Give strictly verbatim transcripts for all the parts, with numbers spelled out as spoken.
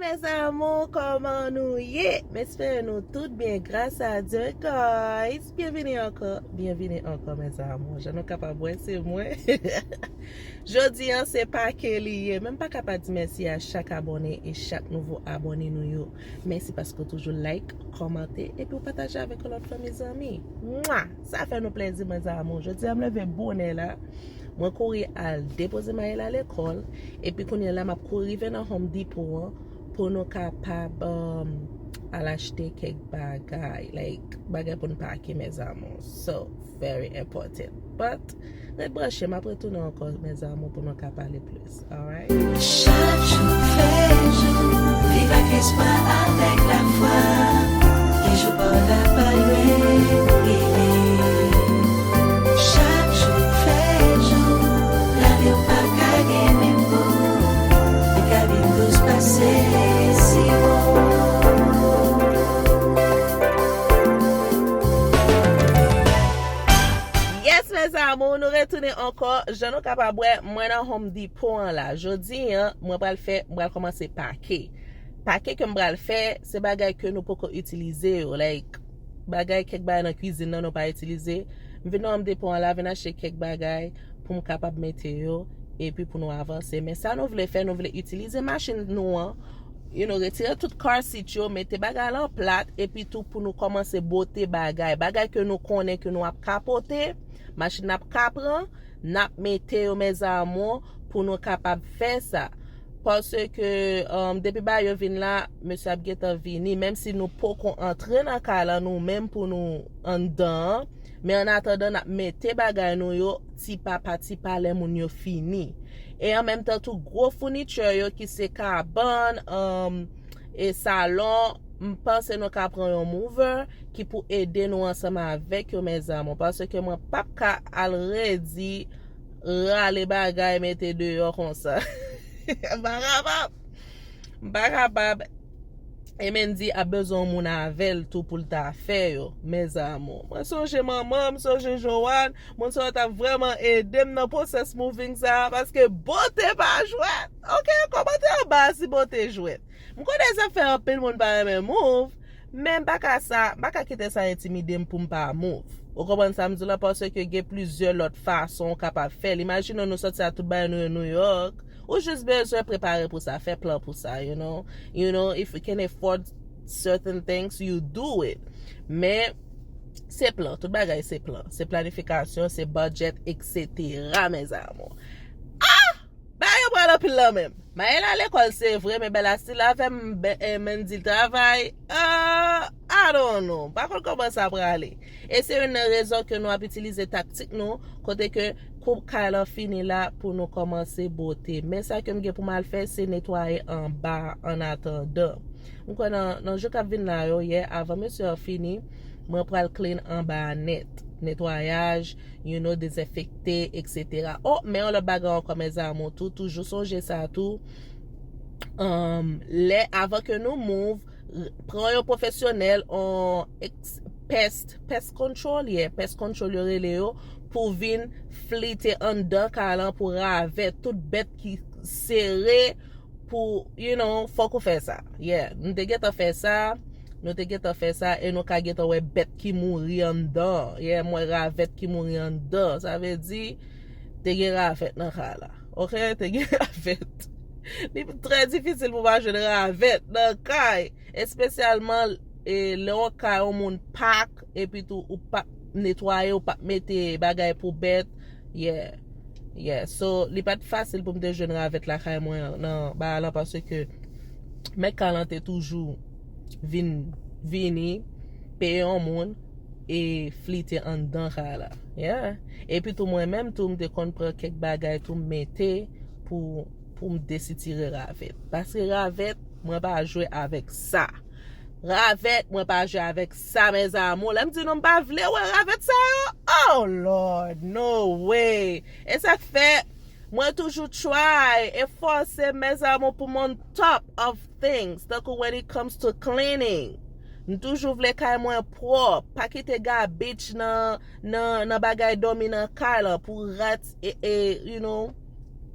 Mes amours, kòman nou ye? M espere nou tout byen, gras a Dye, guys. Byenvini ankò, byenvini ankò, mes amours. Jan nou kapab wè, se mwen. Jodi an, se Pake li ye. Men m pa ka pa di mèsi a chak abòne e chak nouvo abòne nou yo. Mèsi paske w toujou like, kòmante, epi w pataje avèk yon lòt fanmi zanmi. Mwa! Sa fè nou plèzi, mes amours. Jodi an, m leve bonè la. Mwen kouri al depoze Maëla lekòl. Epi kounye a la, m ap kouri rive nan Home Depot an pou nou kapab um, al achte kèk bagay. Like, bagay pou n pake, mes amours. So, very important. But, ret branche, m ap retounen ankò, mes amours, pou nou ka pale plis. Alright? Chak jou fè jou, viv ak espwa, avèk lafwa. Ki jou pa w ta pa lwen rive. Chak jou fè jou, lavi w pa ka gen menm gou. Li ka vin dous pase siwo. Yes, mes amours, nou retounen ankò. Jan nou kapab wè, mwen nan Home Depot an la. Jodi an, mwen pral fè, mwen pral kòmanse pake. Pake ke m pral fè, se bagay ke nou poko itilize yo. Like, bagay, kèk bagay nan kwizin nan nou pa itilize. M vin nan Home Depot an la, vin achte kèk bagay pou m kapab mete yo, epi pou nou avanse. Men sa nou vle fè, nou vle itilize machin nou an. You know, retire tout car seat yo, mete bagay lan plat, epi tou pou nou kòmanse bote bagay. Bagay ke nou konnen ke nou ap ka pote, machin n ap ka pran, n ap mete yo, mes amours, pou nou kapab fè sa. Paske, um, depi bagay yo vin la, mesye ap gentan vini. Menm si nou poko antre nan kay lan nou menm pou nou anndan an, men an atandan, n ap mete bagay nou yo ti pa pa ti pa lè moun yo fini. E an menm tan tou, gwo founitchè yo ki se kabann, um, e salon, m panse nou ka pran yon mover ki pou ede nou ansanm avèk yo, mes amours. Paske mwen p ap ka al redi rale bagay mete deyò konsa. M pa kapab. M pa kapab. E Mendy ap bezwen yon moun avè l tou pou l ta fè yo, mes amours. Mwen sonje manman m, m sonje Joanne, moun sa yo t ap vrèman ede m nan pwosès moving sa a, paske bote pa jwèt. Ok, kòmante anba a si bote jwèt. M konnen sa fè anpil moun pa renmen move, men m pa ka sa, m pa ka kite sa entimide m pou m pa move. Ou konprann sa m di w la, paske gen plizyè lòt fason w kapab fè l. Imajine w nou sòti a tout bagay nou yo New York, ou jis bezwen prepare pou sa, fè plan pou sa, you know. You know, if you can afford certain things, you do it. Men, se plan, tout bagay se plan. Se planifikasyon, se budget, et cetera, mes amours. Ah! Bagay yo pral anpil lan menm. Maëla lekòl, se vre, men Bella still avè m, Be- eh, Mendy travay. Ah, I don't know. M pa konn kòman sa prale. E se youn nan rezon ke nou ap itilize taktik nou, kote ke kou kay lan fini la pou nou kòmanse bote. Men sa ke m gen pou m al fè, se netwaye anba an atandan. M kwè nan, nan jou k ap vin la yo, yè, avan mesye an fini, mwen pral clean anba a nèt. Netwayaj, you know, dezenfekte, et cetera. Oh, men yon lòt bagay ankò, mes amours, tou, toujou sonje sa tou. Um, lè, avan ke nou move, r- pran yon pwofesyonèl, on ex- pest, pest control, yeah, pest control yo rele yo, pou vin flite anndan kay lan, pou ravèt tout bèt ki sere, pou, you know, fòk ou fè sa. Yeah, nou te gentan fè sa, nou te gentan fè sa, e nou ka gentan wè bèt ki mouri anndan. Yeah, m wè ravèt ki mouri anndan. Sa vle di, te gen ravèt nan kay la. Ok, te gen ravèt. Li trè difisil pou pa jwenn ravèt nan kay. Espesyalman, e, lè yon kay yon moun pak, epi tou ou pa netwaye, ou pa mete bagay pou bèt. Yeah. Yeah. So, li pa t fasil pou m te jwenn ravèt lakay mwen nan bagay lan, paske mèt kay lan te toujou vin, vini, peye yon moun, e flite anndan kay la. Yeah. Epi tou, mwen menm tou, m te konn pran kèk bagay tou, m mete pou, pou m desitire ravèt. Paske ravèt, mwen pa jwe avèk sa. Ravèt, mwen pa jwe avèk sa, mes amours. Lè m di nou m pa vle wè ravèt sa yo, oh Lord, no way. E sa k fè, mwen toujou try e fòse, mes amours, pou m on top of things, tankou when it comes to cleaning. M toujou vle kay mwen pwòp, pa kite garbage nan, nan, nan bagay dòmi nan kay lan pou rat e, e, you know,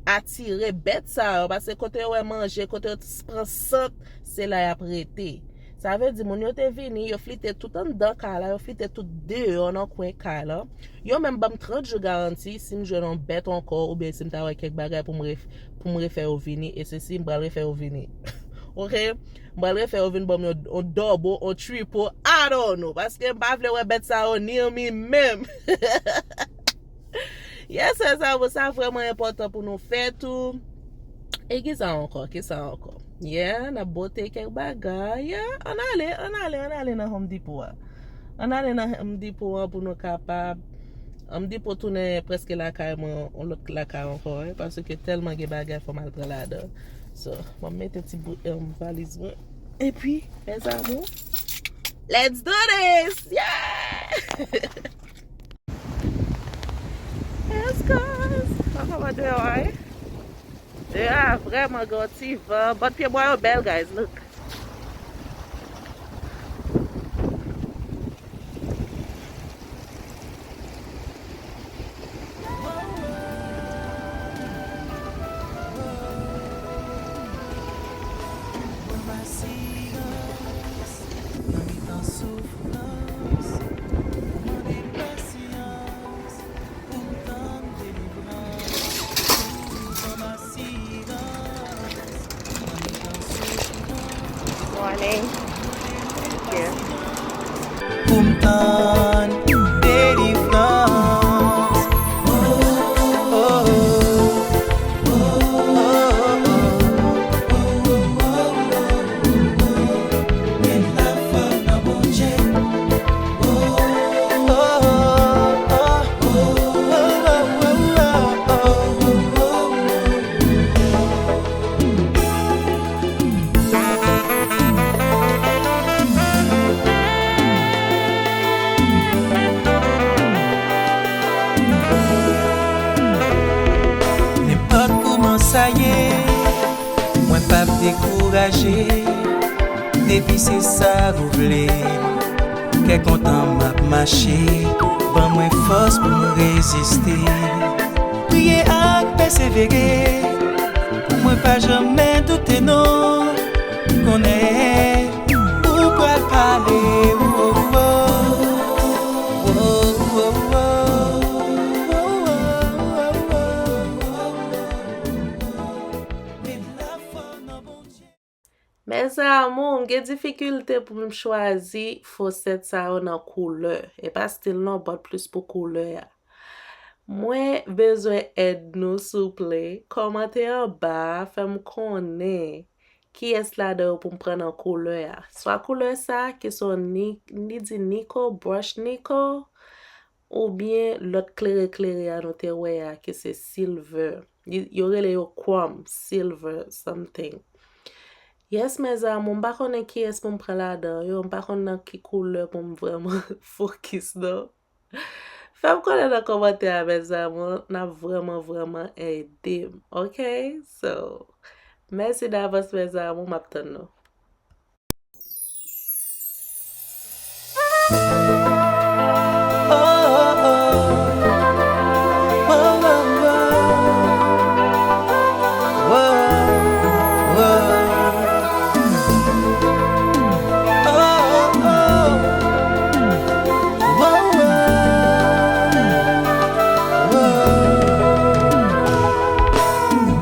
atire bèt sa yo, paske kote yo wè manje, kote yo s-, pran sant, se la y ap rete. Sa vle di, moun yo te vini, yo flite tout anndan kay la, yo flite tout deyò nan kwen kay la. Yo menm ban m trant jou garanti, si m jwenn yon bèt ankò, oubyen si m ta wè kèk bagay pou m ref-, pou m refè yo vini, e se si m pral refè yo vini. Oke? M pral refè yo vin ban m yon, yon double, yon triple, I don't know. Paske m pa vle wè bèt sa yo near me menm. Yes, mezanmi, sa vrèman enpòtan pou nou fè tou. E kisa ankò? Kisa ankò? Yeah, n ap bwote kèk bagay. Yeah, ann ale, ann ale, ann ale nan Home Depot a. Ann ale nan Home Depot an pou nou kapab. Home Depot tounen prèske lakay mwen, yon lòt lakay ankò, wi, paske tèlman gen bagay fò m al pran ladan. So, mwen mete ti bout, um, valiz mwen. Epi, mezanmi, let's do this! Yeah! Yes, guys! Mwen kòman deyò a ye? Deyò a vrèman gen yon ti van. Bòt pyebwa yo bèl, guys. Look. Morning. Thank you. Pou m tann delivrans. Oh, oh, oh. Met lafwa nan Bondye. Nenpòt kouman sa ye, mwen p ap dekouraje. Depi se sa ou vle, kè kontan m ap mache. Ban mwen fòs pou m reziste. Priye ak pèsevere, pou mwen pa janmen doute non. Konnen ou pral pale. Met lafwa nan Bondye. Mes amours, m gen difikilte pou m chwazi fosèt sa yo nan koulè. E pa stil non, but plis pou koulè a. Mwen bezwen èd nou, souple. Kòmante anba a, fè m konnen kiyès ladan yo pou m pran nan koulè a. Swa koulè sa, ki se yon ni-, li di Nico, Brush Nico, oubyen lòt klere klere a nou te wè a, ki se Silver. Li, yo rele yo Chrome, Silver, something. Yes, mes amours, m pa konnen kiyès pou m pran ladan yo, m pa konn nan ki koulè pou m vrèman fokis, non. Fè m konnen nan kòmantè a, mes amours, n ap vrèman, vrèman ede m, oke? So, mèsi davans, mes amours, m ap tann nou.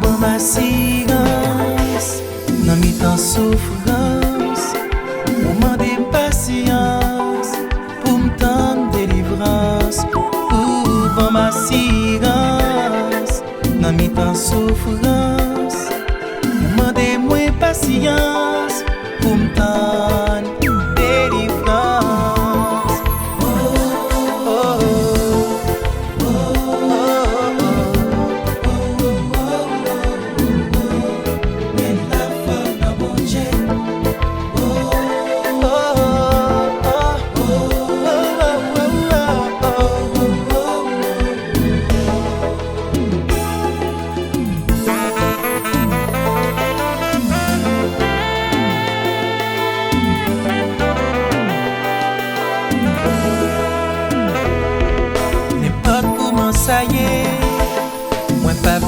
Ban m asirans nan mitan soufrans. Ou mande m pasyans pou m tann delivrans. Ou ban m asirans nan mitan soufrans. Ou mande mwen pasyans pou m tann delivrans. Oh, oh, oh.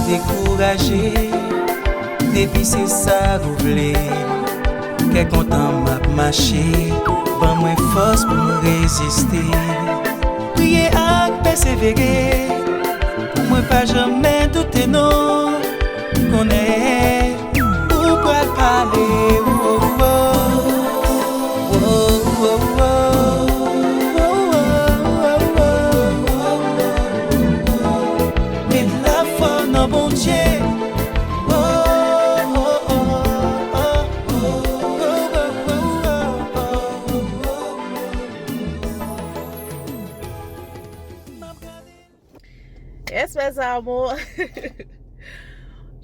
Dekouraje, depi se sa ou vle. Kè kontan m ap mache, ban mwen fòs pou m reziste. Priye ak pèsevere, pou mwen pa janmen doute non. Konnen ou pral pale. Met lafwa nan Bondye. Yes, mes amours.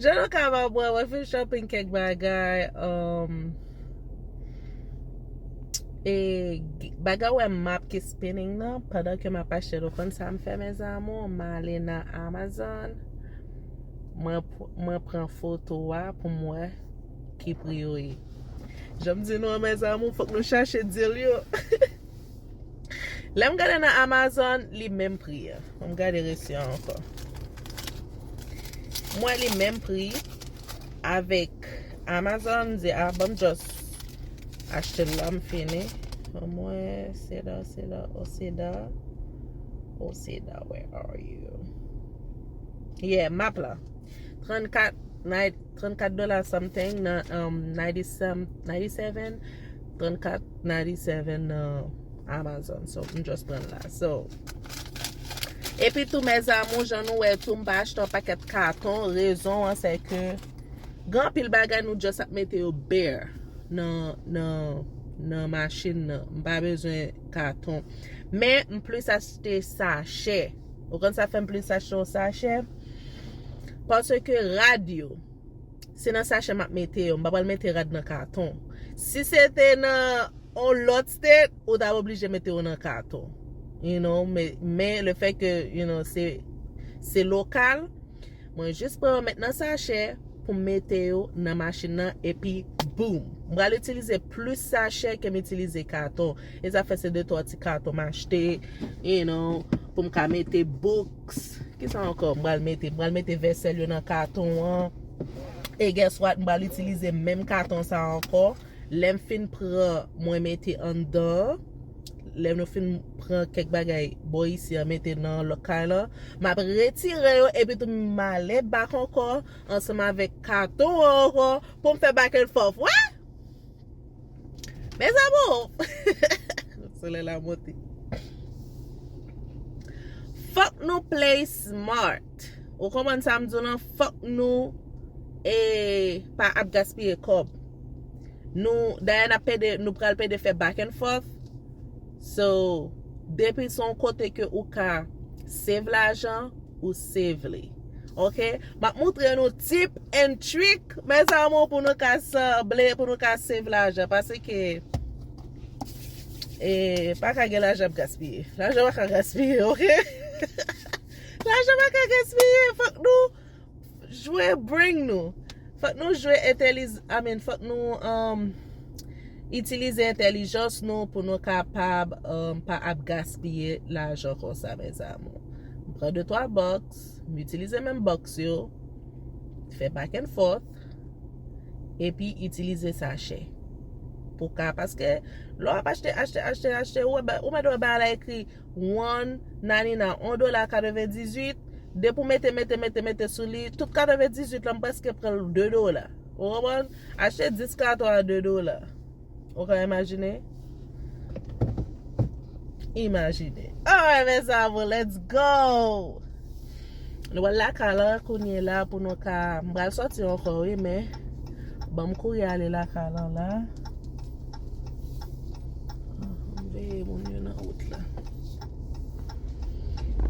Jan nou ka wè, mwen, mwen fin shopping kèk bagay. Um, e, g- bagay wè map ki spinning nan, pandan ke m ap achte l, ou konn sa m fè, mes amours? M ale nan Amazon. Mwen, pr- mwen pran foto a pou m wè ki pri yo ye. Jan m di nou an, mes amours, fòk nou chache deal yo. Lè m gade nan Amazon, li menm pri an. An m gade resi an ankò. M wè li menm pri avèk Amazon. M di, a, ban m just achte l la, m fini. Ban m wè, Seda, Seda, oh, Seda. Oh, Seda, where are you? Yeah, map la. Trannkat, nine- trannkat dola something nan um, ninety some, ninety seven, trannkat ninety seven nan Amazon. So, m just pran l la. So, epi tou, mes amours, jan nou wè tou, m pa achte yon pakèt katon. Rezon an, se ke gen anpil bagay nou just ap mete yo bare nan, nan, nan machin nan. M pa bezwen katon. Men, m plis achte sachè. Ou konn sa fè m plis achte yon sachè? Paske rad yo, se nan sachè m ap mete yo. M pa pral mete rad nan katon. Si se te nan yon lòt state, ou t ap oblije mete yo nan katon. You know, men, men le fè ke, you know, se, se lokal, mwen jis pran yo met nan sachè pou m mete yo nan machin nan, epi boom. M pral itilize plis sachè ke m itilize katon. E sa fè se de twa ti katon m achte, you know, pou m ka mete books. Kisa ankò m pral mete? M pral mete vèsèl yo nan katon an. E guess what? M pral itilize menm katon sa ankò. Lè m fin pran, mwen mete anndan. Lè nou fin pran kèk bagay bò isi an, mete nan lòt kay lan, m ap retire yo, epi tou m ale back ankò, ansanm avèk katon an ankò, pou m fè back and forth. Wè! Mes amours! Solèy la monte. Fòk nou play smart. Ou konprann sa m di w lan? Fòk nou e pa ap gaspiye kòb. Nou, dayè n ap pede, nou pral pede fè back and forth. So, depi se yon kote ke ou ka save lajan, ou save li. Ok? M ap montre nou tip and trick, mes amours, pou nou ka sanble, pou nou ka save lajan. Paske, e, pa ka gen lajan ap gaspiye. Lajan pa ka gaspiye, ok? Lajan pa ka gaspiye. Fòk nou jwe brain nou. Fòk nou jwe entèliz, I mean, fòk nou um, itilize entèlijans nou pou nou kapab um, pa ap gaspiye lajan konsa, mes amours. M pran de twa box, m itilize menm box yo, fè back and forth, epi itilize sachè. Pou ka, paske lè w ap achte, achte, achte, achte, ou wè ba- ou mèt wè bagay la ekri one ninety-nine, yon dola katrevendizuit, depi w mete, mete, mete, mete sou li, tout katrevendizuit lan m prèske pran l de dola. Ou konprann? Achte dis katon a de dola. Ou ka imajine? Imajine. Alright, mes amours, let's go! Nou pral lakay lan kounye la pou nou ka. M pral sòti ankò, wi, men ban m kouri ale lakay lan la. M veye moun yo nan wout la.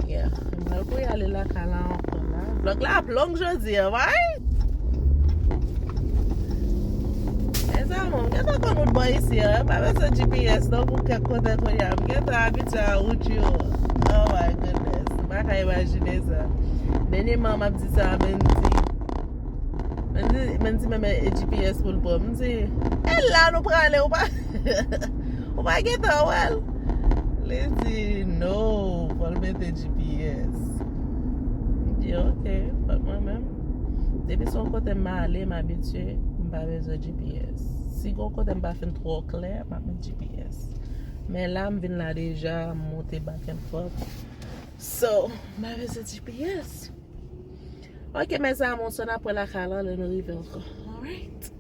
Yeah, m pral kouri ale lakay lan ankò la. Vlòg la ap long jodi a, right? Mes amours, m gentan konn wout bò isi a. M pa bezwen G P S non pou kèk kote kounye a. M gentan abitye a wout yo. Oh my goodness. M pa ka imajine sa. Dènyèman, m ap di sa a Mendy. Mendy, Mendy menm e G P S pou l pran. M di, e la nou prale, ou pa, ou pa gentan wè l? Li di, no, fò l mete G P S. M di, ok, fòk mwen menm. Depi se yon kote m ale, m abitye, m pa bezwen G P S. Si gon kote m pa fin twò klè, m ap met G P S. Men la, m vin la deja, m monte back and forth. So, m pa bezwen G P S. Ok, mes amours, n ap wè lakay la lè nou rive ankò. Alright.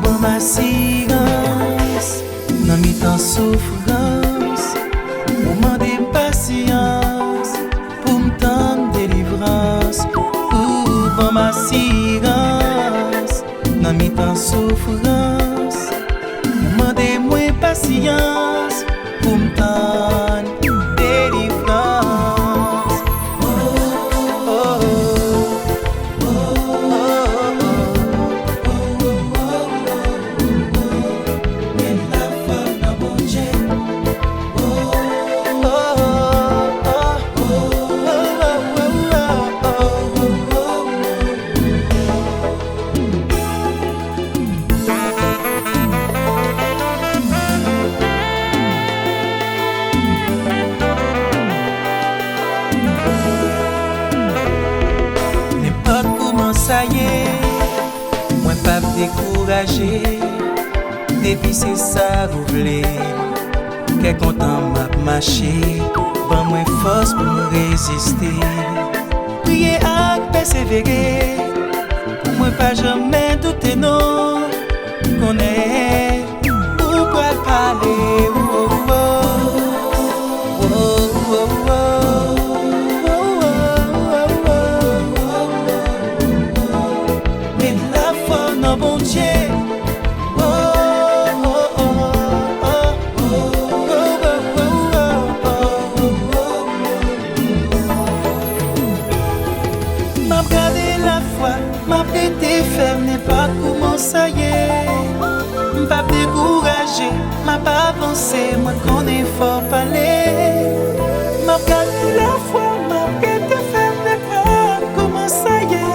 Ban m asirans nan mitan soufrans. Ou mande m pasyans pou m tann delivrans. Ou ban m asirans nan mitan soufrans. Ou mande mwen pasyans pou m tann delivrans. Oh, oh, oh. Nenpòt kouman sa ye, mwen p ap dekouraje. Depi se sa ou vle, kè kontan m ap mache. Ban mwen fòs pou m reziste. Priye ak pèsevere, pou mwen pa janmen doute non. Konnen ou pral pale. Met lafwa nan Bondye. M ap gade lafwa, m ap rete fèm nenpòt kouman sa ye. M p ap dekouraje, m ap avanse, mwen konnen fò pale. M ap gade lafwa, m ap rete fèm nenpòt kouman sa ye.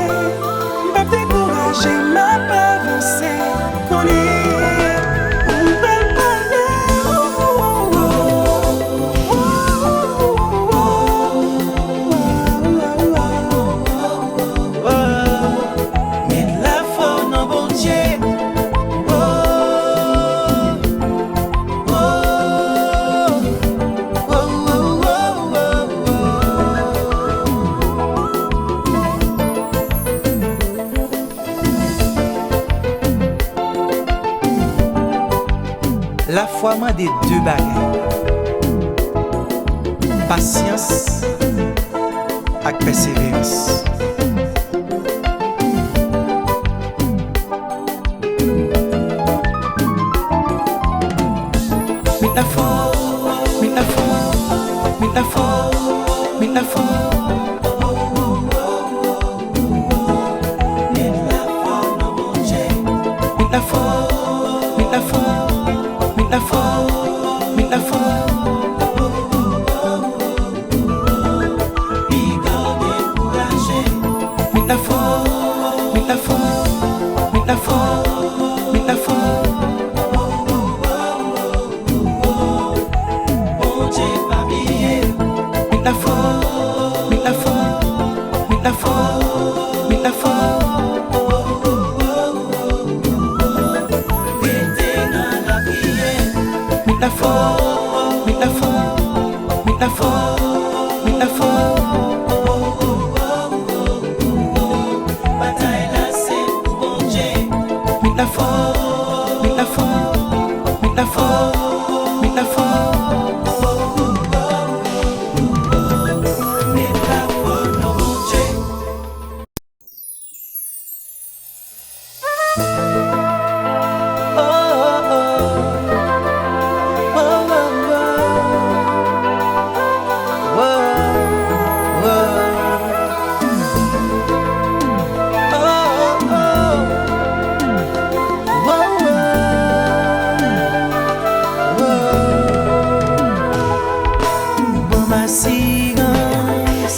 M p ap dekouraje, m ap avanse, konnen ou pral pale. Met lafwa w nan Bondye. Oh, oh, oh. Lafwa mande de bagay, pasyans ak pèseverans. Met lafwa, met lafwa, met lafwa, met lafwa. Met lafwa, met lafwa, met lafwa, met lafwa. Met lafwa, met lafwa, met lafwa, met lafwa. Bondye pa bliye. Met lafwa, met lafwa, met lafwa, met lafwa. Rete nan lapriyè. Met lafwa, met lafwa, met lafwa, met lafwa. Batay la se pou Bondye. Met lafwa, met lafwa, met lafwa, met lafwa. Met lafwa nan Bondye. Asirans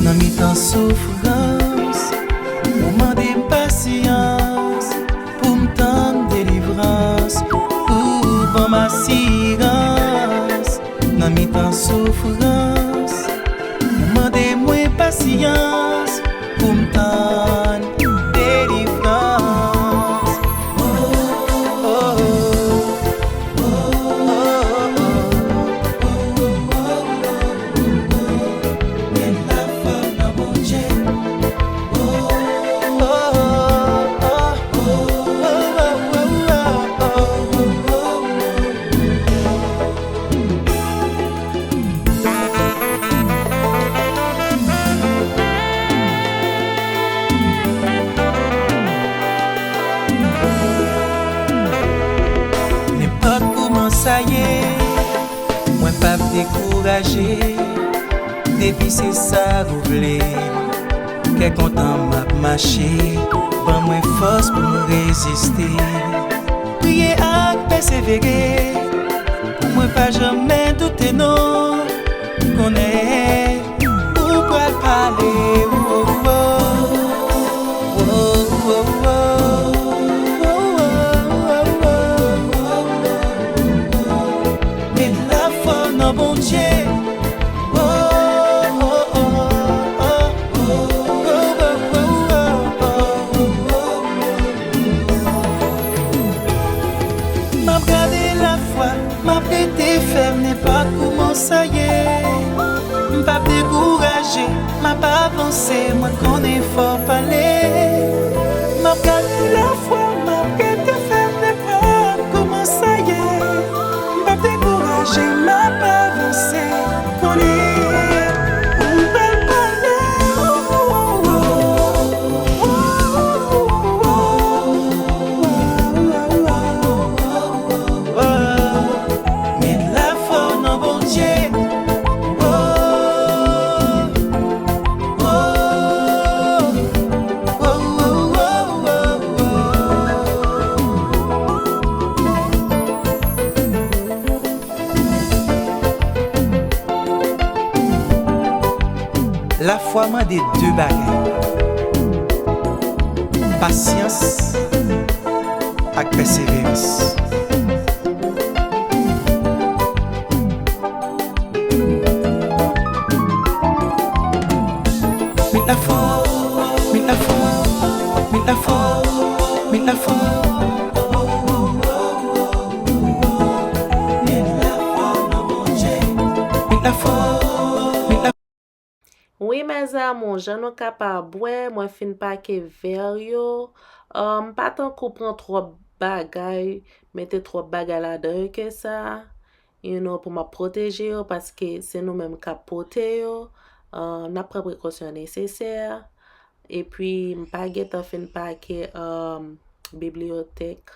nan mitan soufrans, ou mande m pasyans pou m tann delivrans. Ou ban m asirans nan mitan soufrans, ou mande mwen pasyans pou m tann delivrans. Oh, oh, oh. Nenpòt kouman sa ye, mwen p ap dekouraje. Depi se sa ou vle, kè kontan m ap mache. Ban mwen fòs pou m reziste. Priye ak pèsevere, pou mwen pa janmen doute non. Konnen ou pral pale. Met lafwa nan Bondye. M ap gade lafwa, m ap rete fèm nenpòt kouman sa ye. M p ap dekouraje, m ap avanse, mwen konnen fò pale. M ap gade lafwa, m ap rete fèm nenpòt kouman sa ye. M p ap dekouraje, m ap avanse, konnen ou pral pale. Met lafwa w nan Bondye. Oh, oh, oh, oh. Lafwa mande de bagay, pasyans ak pèseverans. Met lafwa, met lafwa, met lafwa, met lafwa. Met lafwa nan Bondye. Met lafwa, met lafwa. Wi, mes amours, jan nou kapab wè, mwen fin pake vè yo. Ah, m pa tankou pran twòp bagay, mete twòp bagay ladan yo ke sa, you know, pou m ap pwoteje yo, paske se nou menm k ap pote yo. Ah, n ap pran prekosyon nesesè. Epi, m pa gentan fin pake, ah, bibliyotèk.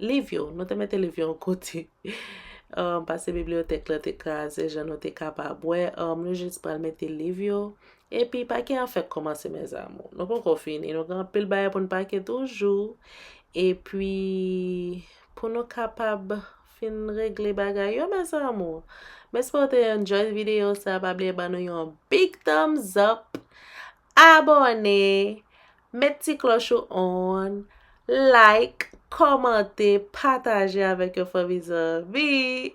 Liv yo, nou te mete liv yo yon kote. Ah, paske bibliyotèk la te kraze, jan nou te kapab wè. Ah, nou jis pral mete liv yo. Epi, pake an fèk kòmanse, mes amours. Nou poko fini, nou gen anpil bagay pou n pake toujou. Epi, pou nou kapab fin regle bagay yo, mes amours. M espere w te enjoy videyo sa. Pa bliye ban nou yon big thumbs up. Abòne, met ti klòch ou on, like, kòmante, pataje avèk yon fanmi zanmi.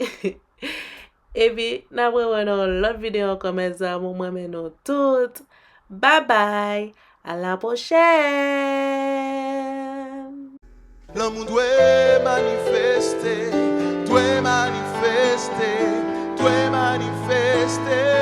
Epi, n ap rewè nan yon lòt videyo ankò, mes amours, mwen renmen nou tout. Babay, a la pwochèn! Lanmou dwe manifeste, dwe manifeste, dwe manifeste.